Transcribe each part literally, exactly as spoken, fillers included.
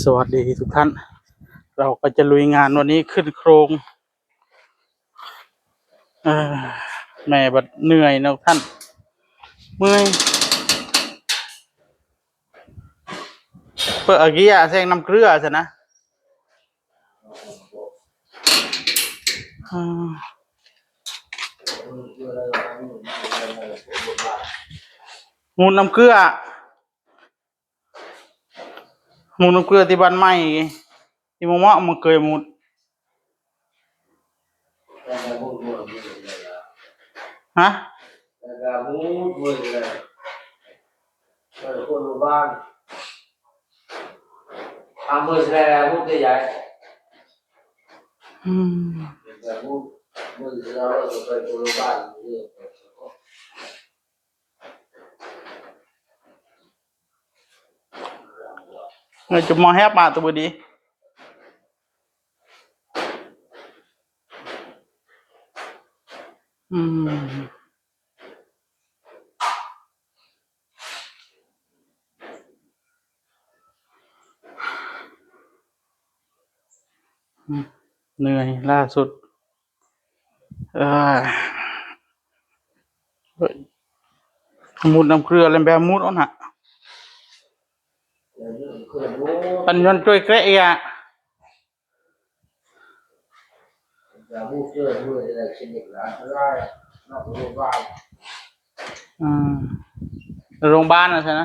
สวัสดีทุกท่าน เราก็จะลุยงานวันนี้ขึ้นโครง เออ แม่บัดเหนื่อยเนาะท่าน เมื่อย เปิดอากี้อะแซงน้ำเกลือซะนะ อ่า มูดน้ำเกลือ มูดน้ำเกลือที่บ้านใหม่ ที่มะม่วงมันเคยมูด ฮะ คนบ้าน ทำมือแสดงพูดใหญ่ อืม แต่พูดมือเราไปคนบ้าน เงยจุ่มมองแฮบมาตัวดี อืม อืม เหนื่อยล่าสุด เออ เฮ้ย มูดน้ำเกลือเล่นแบบมูดอ่อนฮะ ปัญญนช่วยเกะอีกอ่ะ อืม โรงพยาบาลนะใช่ไหม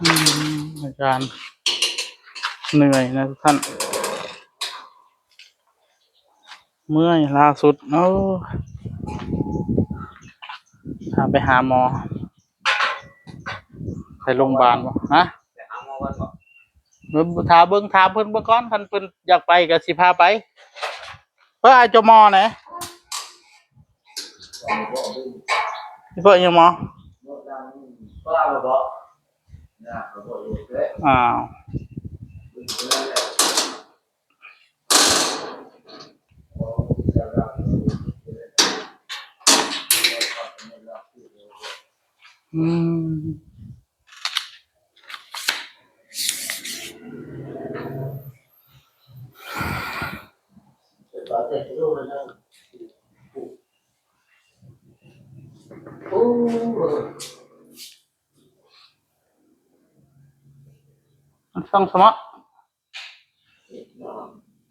อืม อาจารย์ เหนื่อยนะทุกท่าน เมื่อยล่าสุด โอ้ พาไปหาหมอ ไปโรงพยาบาลบ่ ฮะ ไปหาหมอก่อนบ่ เออ ถามเบิ่ง ถามเพิ่นเบิ่งก่อน คันเพิ่นอยากไปก็สิพาไป เพิ่นอาจจะหมอไหน เพิ่นยังหมอ อ้าว อืม มันฟังสมะ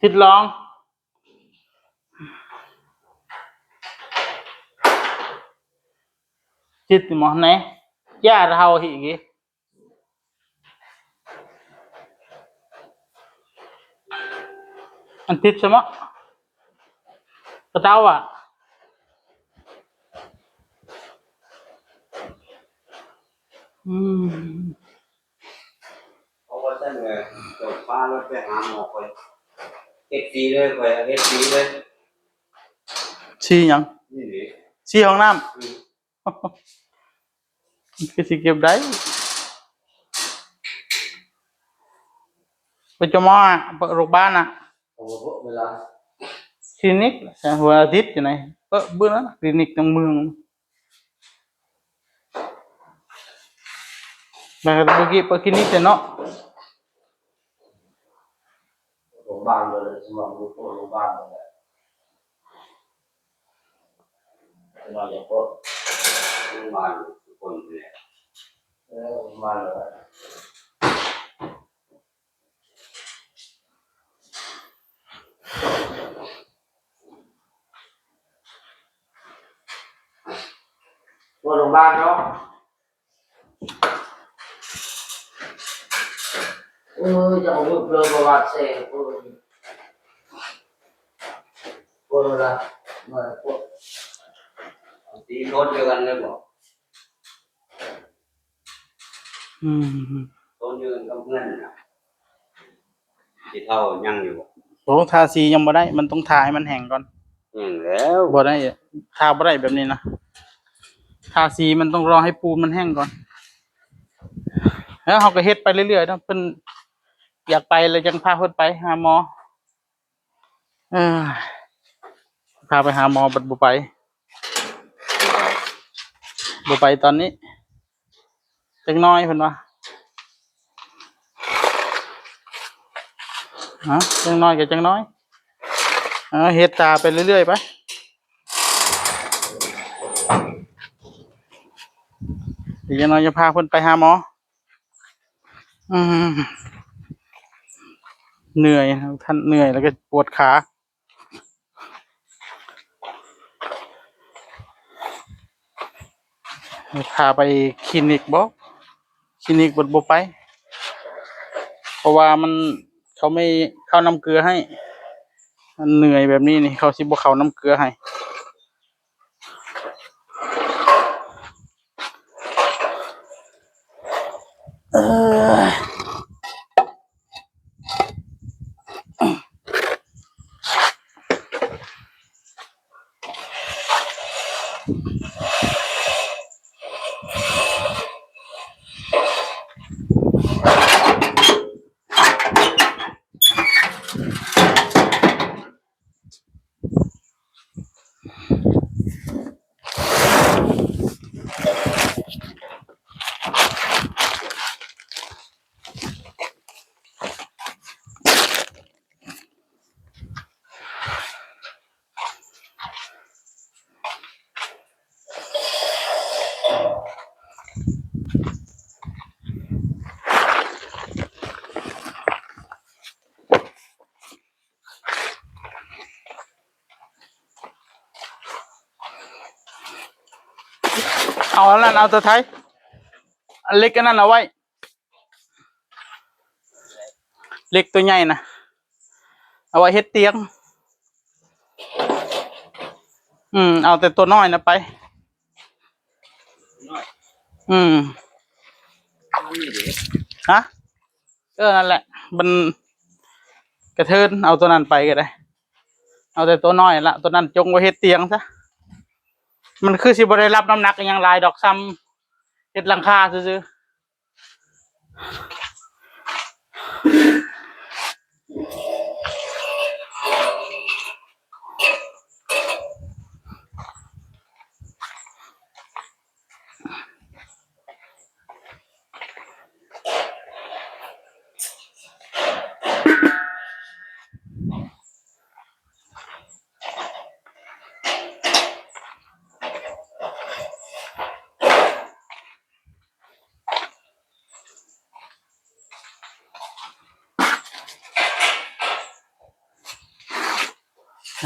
ติดลอง จิตหมอไหน ย่าเราหิกิ อันติดสมะ กระเต้าอ่ะ อืม เพราะว่าท่านเนี่ยจบฟ้าแล้วไปหาหมอไป เฮ็ดฟรีเลย ไปเฮ็ดฟรีเลย ซีหยัง นี่นี่ ซีห้องน้ำ อืม คือสิเก็บได้ ไปจะหมออะ ไปโรงพยาบาลอ่ะ โอ้โห เวลา คลินิก วันอาทิตย์อยู่ไหน เออ เบิ่งนะ คลินิกทั้งเมือง แล้วก็เมื่อกี้ไปคลินิกแต่เนาะ โรงพยาบาลเลย สมองรู้ตัวโรงพยาบาลเลย สมองอย่างพวกโรงพยาบาลทุกคนเลย เออ โรงพยาบาลเลย ว่าโรงพยาบาลเนาะ เออ จะเอาเบอร์ประวัติเสก เออ เบอร์ละ เบอร์ ตีโน้ตเดียวกันเลยบอก อืม โน้ตเดียวกันกับเพื่อนน่ะ สีเทายังอยู่บ่ โอ้ ทาสียังบ่ได้ มันต้องทาให้มันแห้งก่อน แห้งแล้ว บ่ได้ ทาบ่ได้แบบนี้นะ ทาสีมันต้องรอให้ปูนมันแห้งก่อน แล้วเราก็เฮ็ดไปเรื่อยๆเนาะ เพิ่นอยากไปแล้วจั่งพาเพิ่นไปหาหมอ เออ พาไปหาหมอบัดบ่ไป บ่ไปตอนนี้ จักหน่อยเพิ่นว่า ฮะ จักหน่อยก็จักหน่อย เออ เฮ็ดตาไปเรื่อยๆไป เดี๋ยวจักหน่อยจะพาเพิ่นไปหาหมอ อืม เหนื่อยครับท่าน เหนื่อยแล้วก็ปวดขา พาไปคลินิกบ่ คลินิกบ่ บ่ไป เพราะว่ามัน เขาไม่เข้าน้ำเกลือให้ มันเหนื่อยแบบนี้นี่ เขาสิบ่เข้าน้ำเกลือให้ เออ เอาอันนั้น เอาตัวไทย อันเล็กอันนั้นเอาไว้ เหล็กตัวใหญ่นะ เอาไว้เฮ็ดเตียง อืม เอาแต่ตัวน้อยนะไป อืม ฮะ เออ นั่นแหละ มันกระเทิน เอาตัวนั้นไปก็ได้ เอาแต่ตัวน้อยละ ตัวนั้นจงไว้เฮ็ดเตียงซะ มันคือสิบ่ได้รับน้ำหนักอิหยังหลายดอก ซ้ำเฮ็ดหลังคาซื่อๆ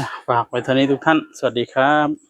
อ่ะ ฝากไว้เท่านี้ทุกท่าน สวัสดีครับ